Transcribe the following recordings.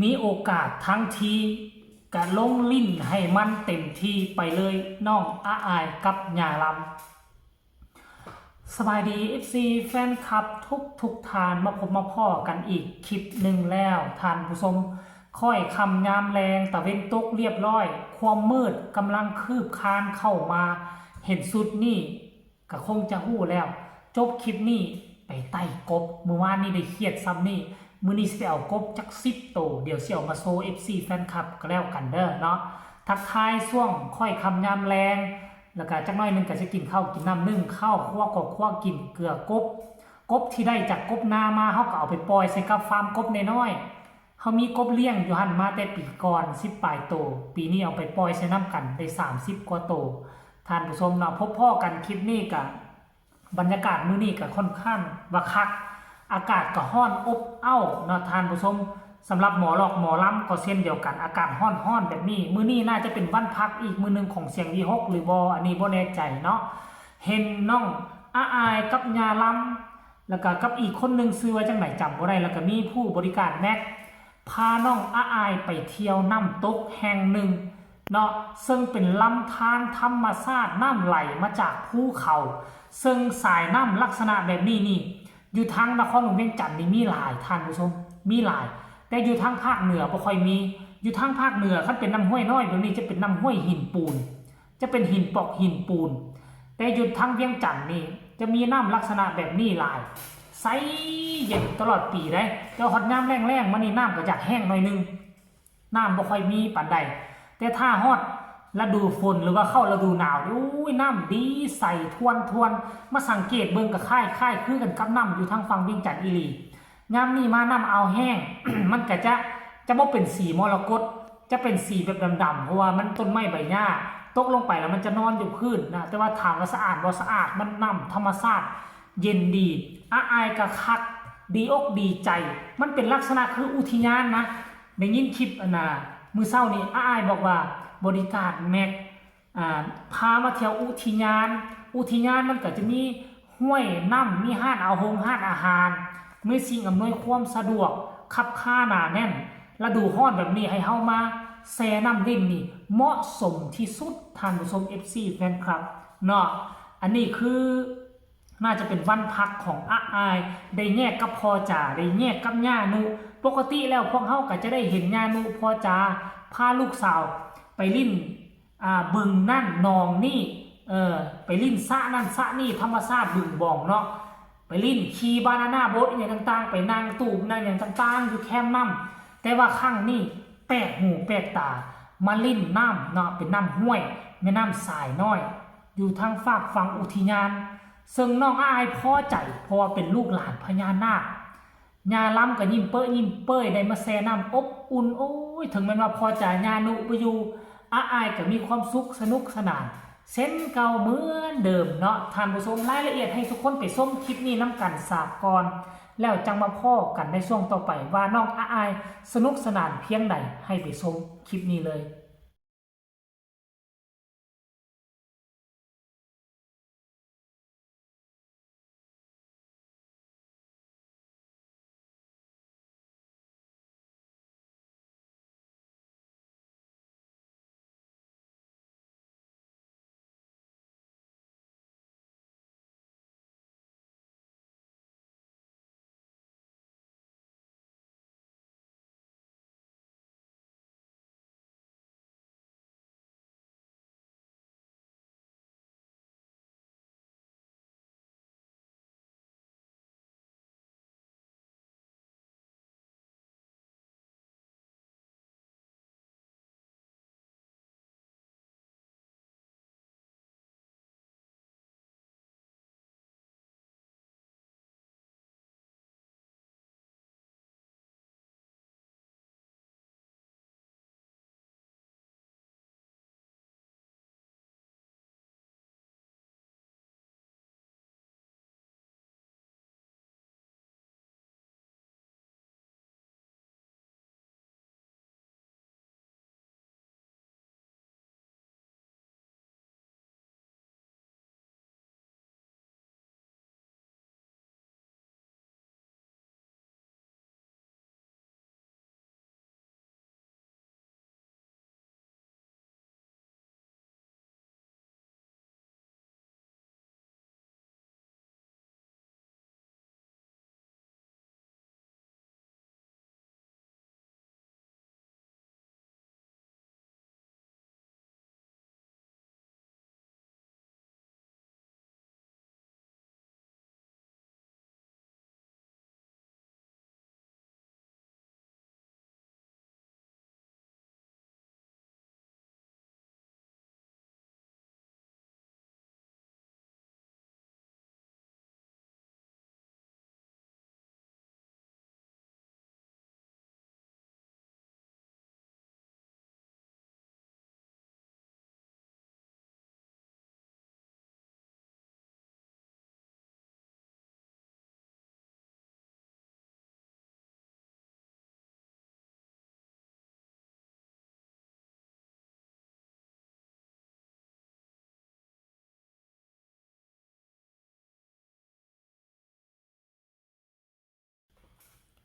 ມີໂອກາດທັງທີກະລົງຫຼິ້ນໃຫ້ມັນເຕັມທີ່ໄປເລີຍ ນ້ອງອາອາຍກັບຍາລຳ. ສະບາຍດີ ເອັຟຊີ ແຟນຄລັບທຸກໆທ່ານ ມາພົບມາພໍ້ກັນອີກຄລິບໜຶ່ງແລ້ວທ່ານຜູ້ຊົມ. ຄ້ອຍຄ່ຳຍາມແລງ ຕາເວັນຕົກລຽບຮ້ອຍ ຄວາມມືດກຳລັງຄືບຄານເຂົ້າມາ ເຫັນຊຸດນີ້ ກະຄົງຈະຮູ້ແລ້ວ. ຈົບຄລິບນີ້ໄປໄຕ່ກົບ ມື້ວານນີ້ໄດ້ຄຽດຊ່ຳນີ້ ມື້ນີ້ຊິໄປເອົາກົບຈັກສິບໂຕ ດຽວຊິເອົາມາໂຊ ເອັຟຊີ ແຟນຄລັບກະແລ້ວກັນເດີເນາະ. ທັກທາຍຊ່ວງຄ້ອຍຄ່ຳຍາມແລງ ລະກະຈັກໜ້ອຍໜຶ່ງກະຊິກິນເຂົ້າກິນນ້ຳ ໜຶ້ງເຂົ້າ ຄົວກໍຄົວກິນເກືອກົບ. ກົບທີ່ໄດ້ຈາກກົບນາມາ ເຮົາກະເອົາໄປປ່ອຍໃສ່ກັບຟາມກົບນ້ອຍໆ. ເຮົາມີກົບລ້ຽງຢູ່ຫັ້ນມາແຕ່ປີກ່ອນສິບປາຍໂຕ ປີນີ້ເອົາໄປປ່ອຍໃສ່ນຳກັນໄດ້ສາມສິບກວ່າໂຕ ທ່ານຜູ້ຊົມເນາະ. ພົບພໍ້ກັນຄລິບນີ້ກະ ບັນຍາກາດມື້ນີ້ກະຄ່ອນຂ້າງວ່າຄັກ ອາກາດກະຮ້ອນອົບເອົ້າເນາະທ່ານຜູ້ຊົມ. ສຳລັບໝໍຫຼອກໝໍລຳກໍເຊັ່ນດຽວກັນ ອາກາດຮ້ອນໆແບບນີ້ ມື້ນີ້ໜ້າຈະເປັນວັນພັກອີກມື້ໜຶ່ງຂອງສຽງວີຫົກ ຫຼືບໍ່ ອັນນີ້ບໍ່ແນ່ໃຈເນາະ. ເຫັນນ້ອງອາອາຍກັບຍາລຳ ລະກະກັບອີກຄົນໜຶ່ງຊື່ວ່າຈັ່ງໃດຈຳບໍ່ໄດ້ ລະກະມີຜູ້ບໍລິການແມັກ ພານ້ອງອາອາຍໄປທ່ຽວນ້ຳຕົກແຫ່ງໜຶ່ງເນາະ ເຊິ່ງເປັນລຳທານທຳມະຊາດ ນ້ຳໄຫຼມາຈາກພູເຂົາ ເຊິ່ງສາຍນ້ຳລັກສະນະແບບນີ້ນີ້ ຢູ່ທາງນະຄອນຫຼວງວຽງຈັນນີ້ມີຫຼາຍທ່ານຜູ້ຊົມ ມີຫຼາຍ. ແຕ່ຢູ່ທາງພາກເໜືອບໍ່ຄ່ອຍມີ. ຢູ່ທາງພາກເໜືອ ຄັນເປັນນ້ຳຫ້ວຍນ້ອຍແບບນີ້ ຈະເປັນນ້ຳຫ້ວຍຫີນປູນ ຈະເປັນຫີນປອກຫີນປູນ ແຕ່ຢູ່ທາງວຽງຈັນນີ້ຈະມີນ້ຳລັກສະນະແບບນີ້ຫຼາຍ ໃສເຢັນຕະຫຼອດປີເດ້. ແຕ່ວ່າຮອດຍາມແລ້ງໆມານີ້ ນ້ຳກໍຢາກແຫ້ງໜ້ອຍໜຶ່ງ ນ້ຳບໍ່ຄ່ອຍມີປານໃດ. ແຕ່ຖ້າຮອດລະດູຝົນ ຫຼືວ່າເຂົ້າລະດູໜາວນີ້ ໂອ້ຍ ນ້ຳດີໃສທວນໆ ມາສັງເກດເບິ່ງກໍຄ້າຍ ຄ້າຍຄືກັນກັບນ້ຳຢູ່ທາງຝັ່ງວຽງຈັນອີ່ຫຼີ. ຍາມນີ້ມານ້ຳອ່າວແຫ້ງ ມັນກະຈະ ຈະບໍ່ເປັນສີມໍລະກົດ ຈະເປັນສີແບບດຳໆ ເພາະວ່າມັນຕົ້ນໄມ້ໃບຫຍ້າ ຕົກລົງໄປແລ້ວມັນຈະນອນຢູ່ພື້ນນະ. ແຕ່ວ່າຖາມວ່າສະອາດບໍ່? ສະອາດ ມັນນ້ຳທຳມະຊາດເຢັນດີ. ອາອາຍກະຄັກ ດີອົກດີໃຈ ມັນເປັນລັກສະນະຄືອຸທິຍານນະ. ໄດ້ຍິນຄລິບອັນນ່າ ມື້ເຊົ້ານີ້ ອາອາຍບອກວ່າບໍລິການແມັກ ອ່າ ພາມາທ່ຽວອຸທິຍານ. ອຸທິຍານມັນກະຈະມີຫ້ວຍນ້ຳ ມີຮ້ານອາຫົງຮ້ານອາຫານ ມີສິ່ງອຳນວຍຄວາມສະດວກ ຄັບຄາໜາແໜ້ນ. ລະດູຮ້ອນແບບນີ້ໃຫ້ເຮົາມາແຊ່ນ້ຳຫຼິ້ນນີ້ເໝາະສົມທີ່ສຸດ ທ່ານຜູ້ຊົມ ເອັຟຊີ ແຟນຄລັບເນາະ. ອັນນີ້ຄືໜ້າຈະເປັນວັນພັກຂອງອາອາຍ ໄດ້ແຍກກັບພໍ່ຈາ ໄດ້ແຍກກັບຍ່ານຸ. ປົກກະຕິແລ້ວພວກເຮົາກະຈະໄດ້ເຫັນຍ່ານຸ ພໍ່ຈາ ພາລູກສາວໄປຫຼິ້ນ ອ່າ ບຶງນັ້ນໜອງນີ້ ເອີ ໄປຫຼິ້ນສະນັ້ນສະນີ້ ທຳມະຊາດບຶງບອງເນາະ ໄປຫຼິ້ນຂີ່ບານານາໂບດອີ່ຫຍັງຕ່າງໆ ໄປນັ່ງຕູບນັ່ງຫຍັງຕ່າງໆ ຢູ່ແຄມນ້ຳ. ແຕ່ວ່າຄັ້ງນີ້ແປກຫູແປກຕາ ມາຫຼິ້ນນ້ຳເນາະ ເປັນນ້ຳຫ້ວຍ ແມ່ນ້ຳສາຍນ້ອຍ ຢູ່ທາງຟາກຝັ່ງອຸທິຍານ ເຊິ່ງນ້ອງອາອາຍພໍໃຈ ເພາະວ່າເປັນລູກຫຼານພະຍານາກ. ຍາລຳກໍຍິ້ມເປີ້ຍຍິ້ມເປີ້ຍ ໄດ້ມາແຊ່ນ້ຳອົບອຸ່ນ. ໂອ້ຍ ເຖິງແມ່ນວ່າພໍ່ຈາຍ່ານຸບໍ່ຢູ່ ອາອາຍກໍມີຄວາມສຸກສະໜຸກສະໜານເຊັ່ນເກົ່າເໝືອນເດີມເນາະທ່ານຜູ້ຊົມ. ລາຍລະອຽດໃຫ້ທຸກຄົນໄປຊົມຄລິບນີ້ນຳກັນສາກ່ອນ ແລ້ວຈັ່ງມາພໍ້ກັນໃນຊ່ວງຕໍ່ໄປ ວ່ານ້ອງອາອາຍສະໜຸກສະໜານພຽງໃດ ໃຫ້ໄປຊົມຄລິບນີ້ເລີຍ.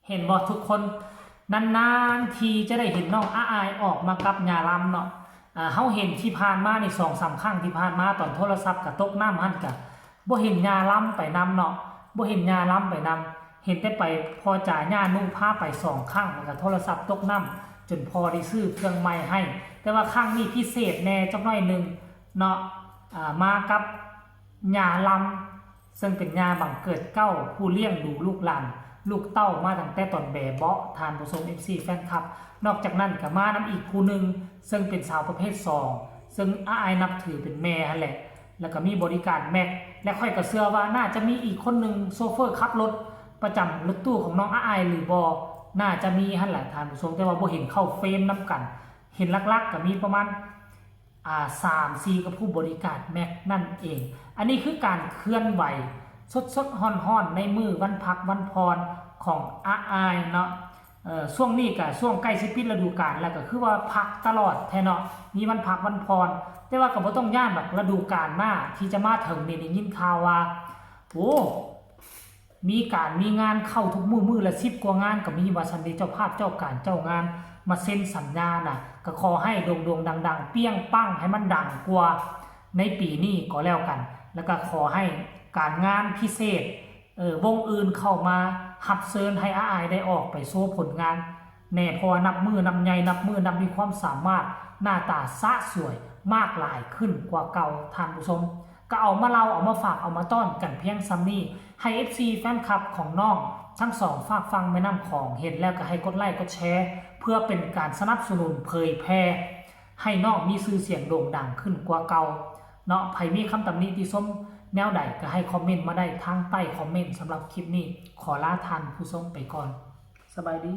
ເຫັນບໍ່ທຸກຄົນ? ນານໆທີຈະໄດ້ເຫັນນ້ອງອາອາຍອອກມາກັບຍ່າລຳເນາະ. ເຮົາເຫັນທີ່ຜ່ານມານີ້ ສອງສາມຄັ້ງທີ່ຜ່ານມາ ຕອນໂທລະສັບກະຕົກນ້ຳຫັ້ນ ກະບໍ່ເຫັນຍ່າລຳໄປນຳເນາະ, ບໍ່ເຫັນຍ່າລຳໄປນຳ, ເຫັນແຕ່ໄປພໍ້ຈ່າຍ່ານຸພາໄປສອງຄັ້ງ ແລ້ວກະໂທລະສັບຕົກນ້ຳ ຈົນພໍ່ໄດ້ຊື້ເຄື່ອງໃໝ່ໃຫ້. ແຕ່ວ່າຄັ້ງນີ້ພິເສດແດ່ຈັກໜ້ອຍໜຶ່ງເນາະ, ມາກັບຍ່າລຳ ເຊິ່ງເປັນຍ່າບັງເກີດເກົ້າ ຜູ້ລ້ຽງດູລູກຫຼານລູກເຕົ້າມາຕັ້ງແຕ່ຕອນແບເບາະ ທ່ານຜູ້ຊົມ ເອັຟຊີ ແຟນຄລັບ. ນອກຈາກນັ້ນກະມານຳອີກຜູ້ໜຶ່ງ ເຊິ່ງເປັນສາວປະເພດສອງ ເຊິ່ງອາອາຍນັບຖືເປັນແມ່ຫັ້ນແຫຼະ, ແລ້ວກະມີບໍລິການແມັກ ແລະ ຂ້ອຍກະເຊື່ອວ່າໜ້າຈະມີອີກຄົນໜຶ່ງ ໂຊເຟີຂັບລົດປະຈຳລົດຕູ້ຂອງນ້ອງອາອາຍຫຼືບໍ່, ໜ້າຈະມີຫັ້ນແຫຼະທ່ານຜູ້ຊົມ, ແຕ່ວ່າບໍ່ເຫັນເຂົ້າເຟຣມນຳກັນ. ເຫັນຫຼັກໆກະມີປະມານ ອາ ສາມສີ່ ກັບຜູ້ບໍລິການແມັກນັ້ນເອງ. ອັນນີ້ຄືການເຄື່ອນໄຫວສົດໆຮ້ອນໆ ໃນມື້ວັນພັກວັນຜ່ອນຂອງອາອາຍເນາະ. ເອີ ຊ່ວງນີ້ກະຊ່ວງໃກ້ຊິປິດລະດູການ ແລ້ວກະຄືວ່າພັກຕະຫຼອດແທ້ເນາະ, ມີວັນພັກວັນຜ່ອນ. ແຕ່ວ່າກະບໍ່ຕ້ອງຢ້ານດອກ ລະດູການໜ້າທີ່ຈະມາເຖິງນີ້ ໄດ້ຍິນຂ່າວວ່າ ໂອ້ ມີການມີງານເຂົ້າທຸກມື້ ມື້ລະສິບກວ່າງານກະມີວ່າຊັ້ນເດ. ເຈົ້າພາບເຈົ້າການເຈົ້າງານມາເຊັນສັນຍານະ ກະຂໍໃຫ້ໂດ່ງໆດັງໆ ປຽງປັງໃຫ້ມັນດັງກວ່າໃນປີນີ້ກໍແລ້ວກັນ. ແລ້ວກະຂໍໃຫ້ການງານພິເສດ ເອີ ວົງອື່ນເຂົ້າມາຮັບເຊີນໃຫ້ອາອາຍໄດ້ອອກໄປໂຊຜົນງານແດ່, ເພາະວ່ານັບມື້ນັບໃຫຍ່ ນັບມື້ນັບມີຄວາມສາມາດ ໜ້າຕາສະສວຍມາກຫຼາຍຂຶ້ນກວ່າເກົ່າທ່ານຜູ້ຊົມ. ກະເອົາມາເລົ່າ ເອົາມາຝາກ ເອົາມາຕ້ອນກັນພຽງສ່ຳນີ້. ໃຫ້ ເອັຟຊີ ແຟນຄລັບຂອງນ້ອງທັງສອງຟາກຝັ່ງແມ່ນ້ຳຂອງ ເຫັນແລ້ວກະໃຫ້ກົດໄລ້ກົດແຊ ເພື່ອເປັນການສະໜັບສະໜູນເຜີຍແຜ່ໃຫ້ນ້ອງມີຊື່ສຽງໂດ່ງດັງຂຶ້ນກວ່າເກົ່າເນາະ. ໃຜມີຄຳຕຳໜິຕິຊົມແນວໃດກະໃຫ້ຄອມເມັນມາໄດ້ທາງໃຕ້ຄອມເມັນ. ສຳລັບຄລິບນີ້ ຂໍລາທ່ານຜູ້ຊົມໄປກ່ອນ. ສະບາຍດີ.